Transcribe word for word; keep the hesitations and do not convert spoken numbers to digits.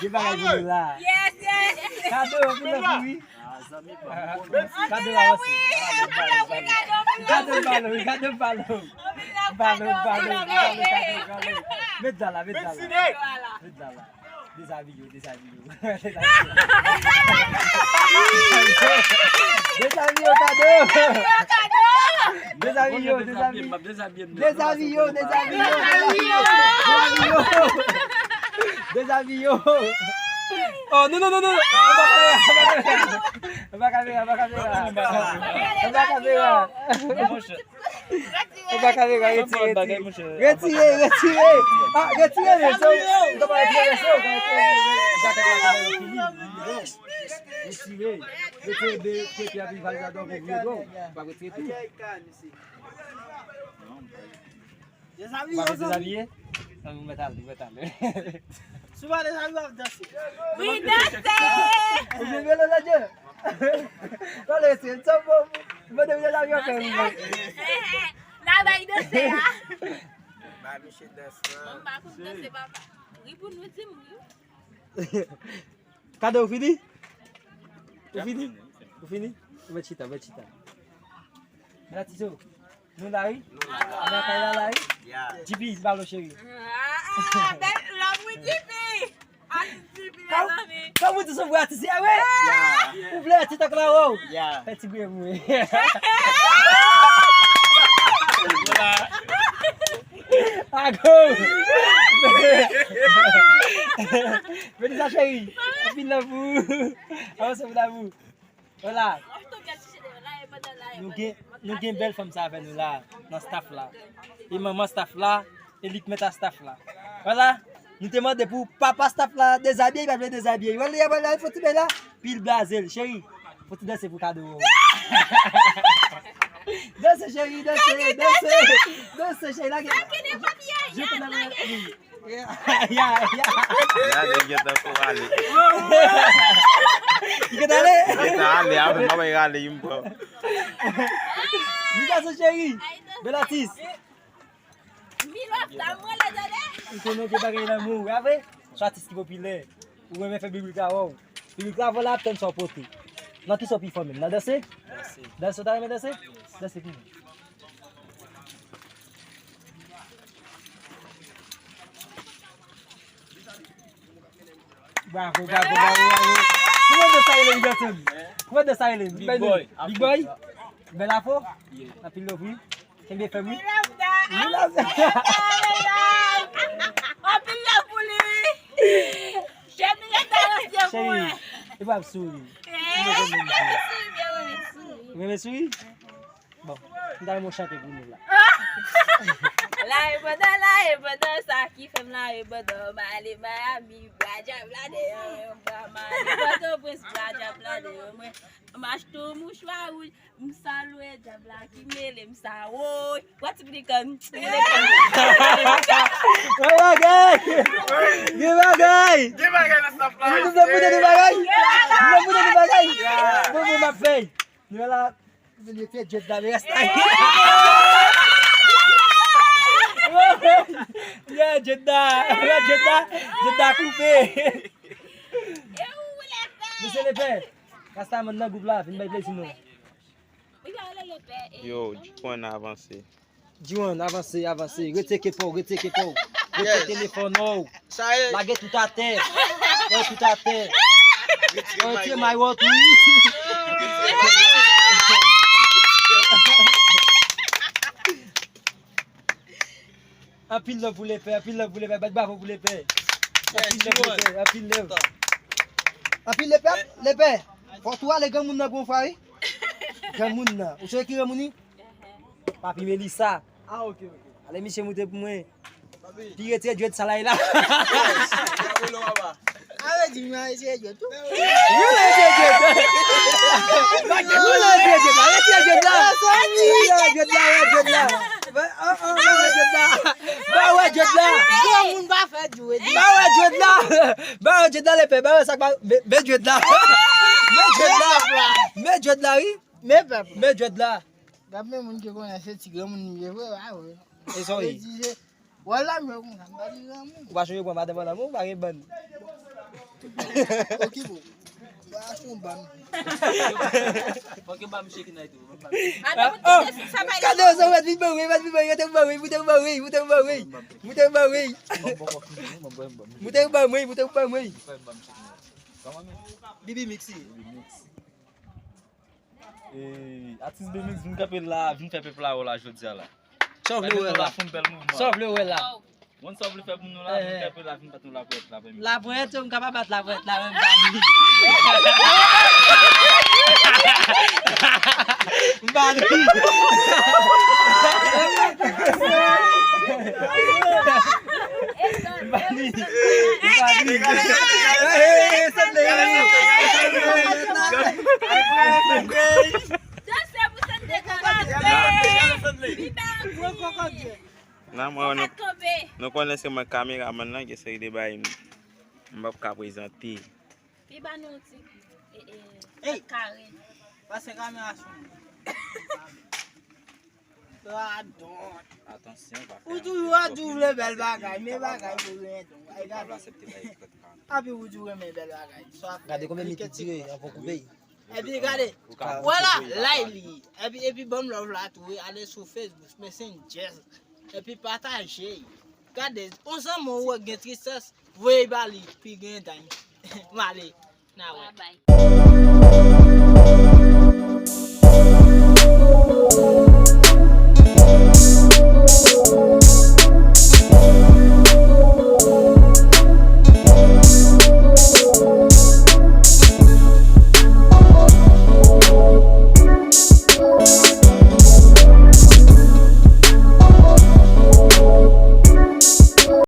Gen bagay pou nou la. Yes, yes. Kado pou nou wi. Kado la osi. Kado balo, kado balo. Balo, balo, balo, kado, kado. Met dal la, met dal la. Met dal la. Dezabiye yo, dezabiye yo. Dezabiye yo, kado. Dezabiye yo, dezabiye. Dezabiye yo, dezabiye yo, dezabiye yo. Dezabiye yo. Oh, non, non, non, non. Anba kamera, anba kamera. Anba kamera, anba kamera. Anba kamera. Anba kamera, retire, retire. Retire, retire. Ah, retire, men. Retire. Retire. Retire. Retire. Retire. Retire. Ou pa vle dezabiye? Ou mèt ale, ou mèt ale. Si w pa dezabiye, w ap danse. Wi, danse! Ou vle velo la, Dje? Pale, se sa bon. Mande w dezabiye, w ap fè wi. N a bay danse a. Ba misye dans la. Bon, m pa konn danse, papa. Ri pou nou, di m ri. Kado, ou fini? Ou fini? Ou fini? Ou mèt chita, ou mèt chita. Mèt chita. Nou la wi? Nou lakay la la wi? G P, balo cheri. Ah, bèl lòm wi, G P. Atis G P, mezanmi. Kòm ou di sou vre atis, ya wi? Ou vle atis tank la, wow. Fè ti bri pou mwen. Ago! Melissa cheri, anpil love pou ou. Avanse pou damou. Vwala. Nou gen, nou gen bèl fanm sa avè nou la, nan staff la. E manman staff la, e li k mèt a staff la. Vwala. Nou te mande pou papa staff la dezabiye, li pa vle dezabiye. Vwala, vwala, fò ti bèl la. Pil blaze l, cheri. Fò ti danse pou kado. Danse, cheri, danse, danse. Danse, cheri, lage. Lage de papye, ya, lage. Ya, ya. Gade, li gentan kou ale. Li gentan ale? Li gentan ale, apre m pa bay rale, m pran. Mikaso cheri, bèl atis. M konnen w gen bagay nan men w, apre, se atis ki popilè. Ou renmen fè piblik la wè w. Piblik la vwala ap tann sa w pote. Nan kisa w pi fò menm? Nan danse? Danse. Danse, w ta renmen danse? Danse pou mwen. Bravo, bravo, bravo, bravo. Kòman de sa rele, Riverton? Kòman de sa rele? Big Boy. Big Boy? Bèl afro? Anpil love wi. Kenbe fèm wi. We love that. We love that. Anpil love pou li. Jèn li gentan ranse pou mwen. Cheri, e pa ap souri. Eh, souri, byen renmen souri. Ou renmen souri? Bon, m ta renmen w chante pou nou la. La e pandan, la e pandan, sa ki fè m la e pandan, m ale Miami, bwa djab la deyò mwen, m ale Pòtoprens, bwa djab la deyò mwen, m achte yon mouchwa wouj, m salwe djab la ki mele m sa, woy, wati pli kòn, mele kòn. Gen bagay! Gen bagay! Gen bagay nan staff la. Nou te pote de bagay? Nou te pote de bagay? Bon, bon, m ap fè. Nou la. Mwen te djèt la, men rès la. Yeah, djèt la, yeah, djèt la, djèt la koupe. Mesye Lepè, Rastaman nan gwoup la, vin bay plezi nou. Yo, G one avanse. G one, avanse, avanse. Retire kepa w, retire kepa w. Retire telefòn ou. Sa e. Lage tout atè. Lage tout atè. Retire mayo tou. Anpil love pou Lepè, anpil love pou Lepè. Bat bravo pou Lepè. Anpil love, Lepè, anpil love. Anpil Lepè, Lepè. Fò tou ale granmoun nan gon fwa wi. Granmoun nan. Ou sonje ki granmoun li? Papi Melissa. Ah, ok, ok. Ale misye moute pou mwen. Papi. Pi retire djèt sa la e la. Ale di mwen retire djèt tou. Ou retire djèt. Ou retire djèt la. Retire djèt la. Retire djèt la. Ba, oh, oh, ba wè djèt la. Ba wè djèt la. Granmoun pa fè djèt. Ba wè djèt la. Ba wè djèt la, Lepè. Ba wè sa k pa, men, men djèt la. Men djèt la. Men djèt la, wi. Men pèp la. Men djèt la. Gade men moun ki konnen se ti granmoun li ye vre, a vre. E sa w ye? Wè la, men konsa, m pa di granmoun. Ou pa sonje pran madanm an nan men w, ou pa gen bann. Ok, bon. Ba achte yon bann. Fòk yo ba m chèk nan tou. Gade yo, sa mèt vin ban wi, mèt vin ban wi, mèt vin ban wi, mèt vin ban wi, mèt vin ban wi, mèt vin ban wi. Mèt vin ban wi, mèt vin ban wi. Bibi Mix. Eh, atis Bemix vin kanpe la, vin fè pèp la wè la jodi a la. Sa w vle wè la? Sa w vle wè la? Moun sa w vle fè pou nou la, vin kanpe la, vin bat nou lapwèt la, Bemix. Lapwèt, m ka pa bat lapwèt la menm, Bali. Bali. Bali. Bali. Nan mwen, nou, nou konnen se mwen kameramann lan, gen seri de bagay m, m p ap ka prezante. Li ba nou ti, e, e, kare. Pase kamera sou mwen. Radòt. Atansyon, pa fè. Ou toujou ap di w vle bèl bagay, men bagay pou renmen tou. Ay, gade. Api ou di w renmen bèl bagay. Gade konbyen minit li dire anvan w koupe. Epi gade, wala, like li. Epi, epi ban m love la tou, wi, ale sou Facebook, Messenger. Epi pataje. Gade, on zanmi w wè gen tristès, voye ba li, pi gen dany. M ale, n a wè. Bye bye.